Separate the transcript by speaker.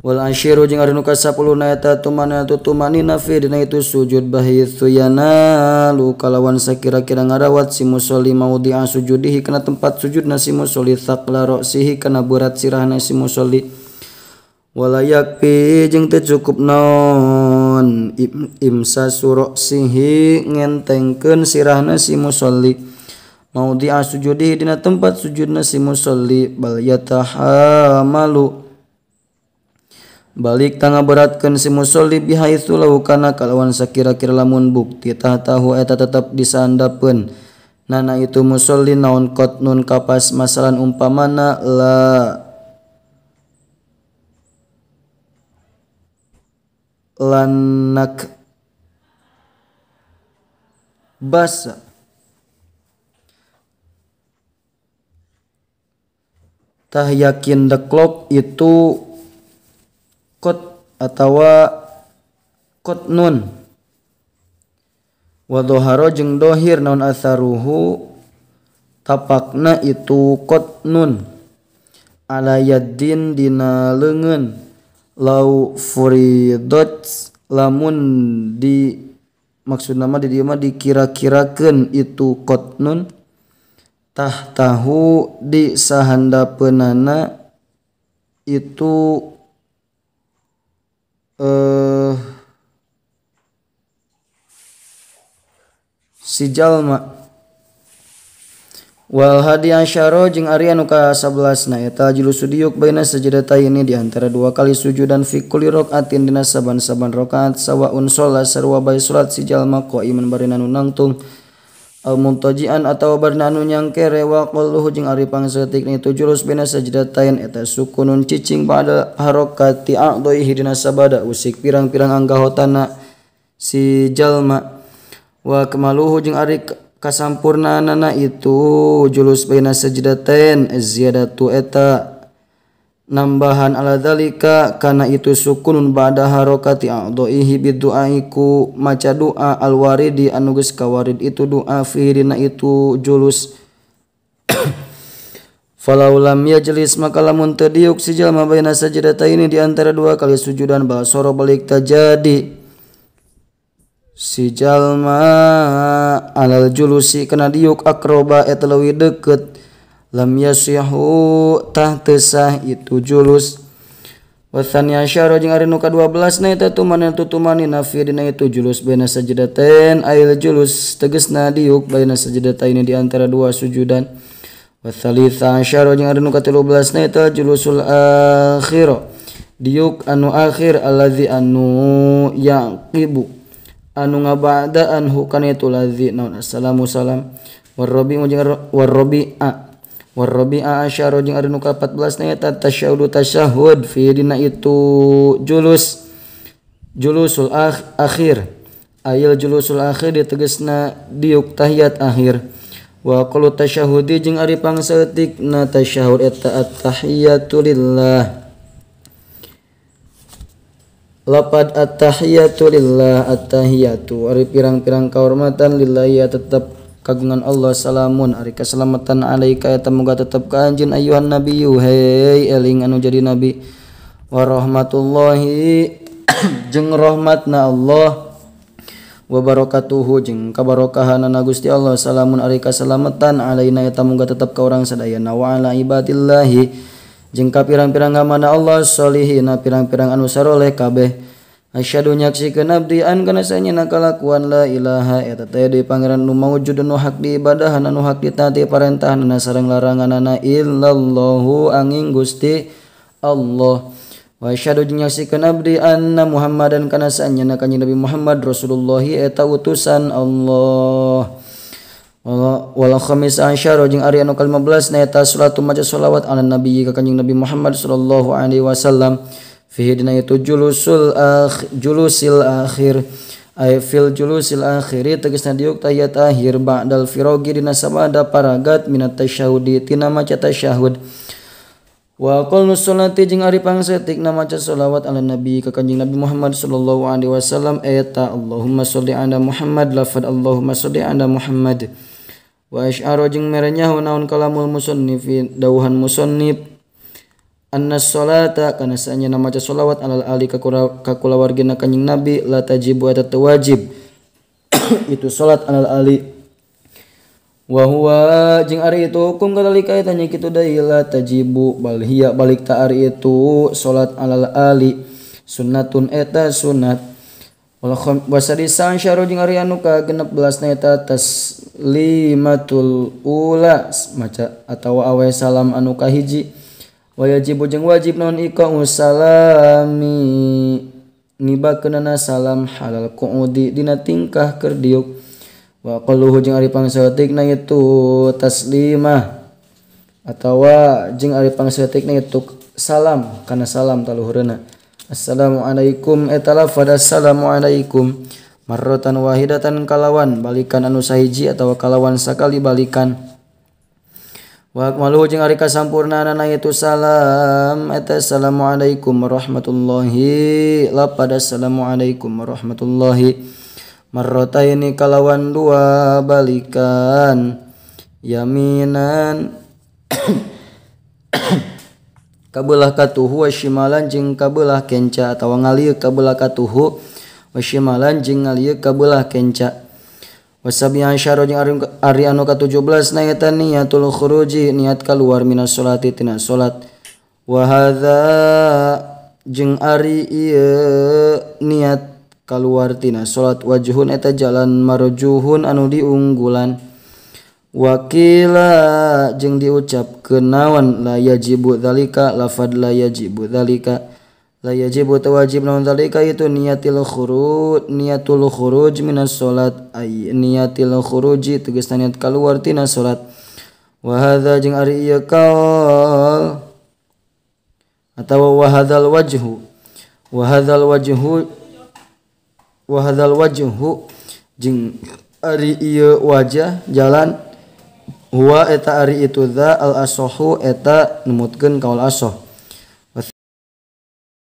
Speaker 1: Wal asyiru jeung ari nu ka-10 na eta tumana tutumanina fi dina itu sujud bahitsu yanalu kalawan sakira-kira ngarawat si musolli maudhi'a sujudihi kana tempat sujudna si musolli thaqla ra'sihi kana berat sirahna si musolli wala yakfi jeung teu cukup naon imsasu ra'sihi ngentengkeun sirahna si musolli maudhi'a sujudihi dina tempat sujudna si musolli bal yatahamalu balik tangga beratkeun si musolli bihaitsu law kana kalawan sakira-kira lamun bukti tahtahu eta tetep disandapeun nana itu musolli naon qatnun kapas masalan umpamana la lanak basa tah yakin deklok itu kot atawa kotnun wa dhahara jeung dohir naon atharuhu tapakna itu kotnun ala yaddin dina leungeun lau furidat lamun di maksudna mah di dieu mah dikira-kirakeun itu kotnun tahtahu di sahandapeunana itu si jalma. Wal hadi asyara jeung ari anu ka-11 na eta julusu diuk baina sajadataini di antara dua kali sujudan fi kulli rakaatin dina saban-saban rakaat sawaun sholat sarua bae salat si jalma qaiman barina nu nangtung al muntajian atawa barina anu nyangkere wa qalluhu jeung ari pangsaeutikna itu julus baina sajadatain eta sukunun cicing ba'da harakati a'dhaihi dina sabada usik pirang-pirang anggahotana si jalma wa kamaluhu jeung ari kasampurnaanana itu julus baina sajdatain ziyadatu eta nambahan ala dzalika kana itu sukunun ba'da harakati a'dhaihi bidu'aiku maca doa alwaridi anu geus kawarid itu doa fi dina itu julus. Falau lam yajlis maka lamun teu diuk si jalma baina sajdataini di antara dua kali sujudan basoro balik tajadi si jalma alal julusi kana diuk akroba eta leuwih deukeut lam yasihu tah teu sah itu julus. Watsani asyara jeung ari nu ka-12 na eta tumana tutumani nafi dina itu julus baina sajdatain ail julus tegasna diuk baina sajdataini di antara dua sujudan. Watsalitsa asyara jeung ari nu ka-13 na eta julusul akhir diuk anu akhir allazi anu yaqibu anu ngabadaan hukana itu lazi naon assalamu salam warrabi jeung warrabi'a warrabi'a asyara jeung ari nu ka-14 na eta tasyahhudu tasyahhud fi dina itu julus julusul akhir ayil julusul akhir ditegesna diuk tahiyat akhir wa qalu tasyahhudi jeung ari pangsaeutikna tasyahhud eta at-tahiyatu lillah. Lapad at-tahiyatu lillah at-tahiyatu ari pirang-pirang kahormatan lillahi tetep kagungan Allah salamun ari keselamatan alaika eta moga tetep ka anjeun ayuhan nabiyyu hei eling anu jadi nabi wa rahmatullahi jeung rahmatna Allah wa barakatuhu jeung kabarokahanana Gusti Allah salamun ari kaselamatan alaina eta moga tetep ka urang sadayana wa ala ibadillahi jeung ka pirang-pirang ngamana Allah solihina pirang-pirang anu saroleh kabeh. Asyhadu nyaksikeun abdi an kana sanyana kalakuan la ilaha eta teh deui pangeran nu maujud nu hak diibadahan anu hak ditaati parentahanna sareng laranganana illallahu angin Gusti Allah. Wa asyhadu jeung nyaksikeun abdi anna Muhammadan kana sanyana kanjeng Nabi Muhammad Rasulullah eta utusan Allah. Wal khamis asyara jeung ari anu ka-15 na eta salatu maca sholawat ala nabi ka kanjeng Nabi Muhammad sallallahu alaihi wasallam fihi dina itu julusul julusil akhir ay fil julusil akhiri tegasna diuk tahiyat akhir ba'dal firagi dina sabada paragat minat tasyahudi tina maca tasyahud. Wa qul sholati jeung ari pangsaeutikna maca sholawat ala nabi ka kanjeng Nabi Muhammad sallallahu alaihi wasallam eta Allahumma sholli ala Muhammad lafad Allahumma sholli ala Muhammad. Wa asy'ara jeung mere nyaho naon kalamul musannif dawuhan musannif Anna sholata kana saanya maca sholawat alal ali ka kulawargina kanjing Nabi la tajibu eta teu wajib itu salat alal ali wa huwa jeung ari itu hukum kadalika eta nya kitu deui la tajibu bal hiya balik ta ari itu salat alal ali sunnatun eta sunat wal wasadisan syaru jeung ari anu ka 16 na eta taslimatul ula maca atawa awe salam anu kahiji wajibu jeung wajib naon iqa'u salami nibakeunana salam halal qu'udi dina tingkah keur diuk wa qalluhu jeung ari pangsaeutikna itu taslimah atawa jeung ari pangsaeutikna itu salam kana salam taluhureuna assalamualaikum eta lafadz assalamualaikum marratan wahidatan kalawan balikan anu sahiji atawa kalawan sakali balikan wa akmaluhu jeung ari kasampurnaanana itu salam eta assalamualaikum warahmatullahi lapad assalamualaikum warahmatullahi marrataini kalawan dua balikan yaminan kabelah katuhu wa shimalan jeung kabelah kenca atawa ngalieu kabelah katuhu wa shimalan jeung ngalieu kabelah kenca wasabi asyara jeung ari anu ka-17 na eta niatul khuruji niat kaluar minas sholati tina salat wa hadza jeung ari ieu niat kaluar tina salat wajhun eta jalan marjuhun anu diunggulan wakila jeung diucapkeun naon la yajibu dzalika lafad la yajibu dzalika la yajibu tawajib naon zalika itu niatil khuruj niatul khuruj minas salat ay niatil khuruji tegasna niat kaluar tina salat wa hadza jeung ari ieu kaul atawa wa hadzal wajhu wa hadzal wajhu wa hadzal wajhu jeung ari ieu wajah jalan huwa eta ari itu dza al asahu eta numutkeun kaul asah.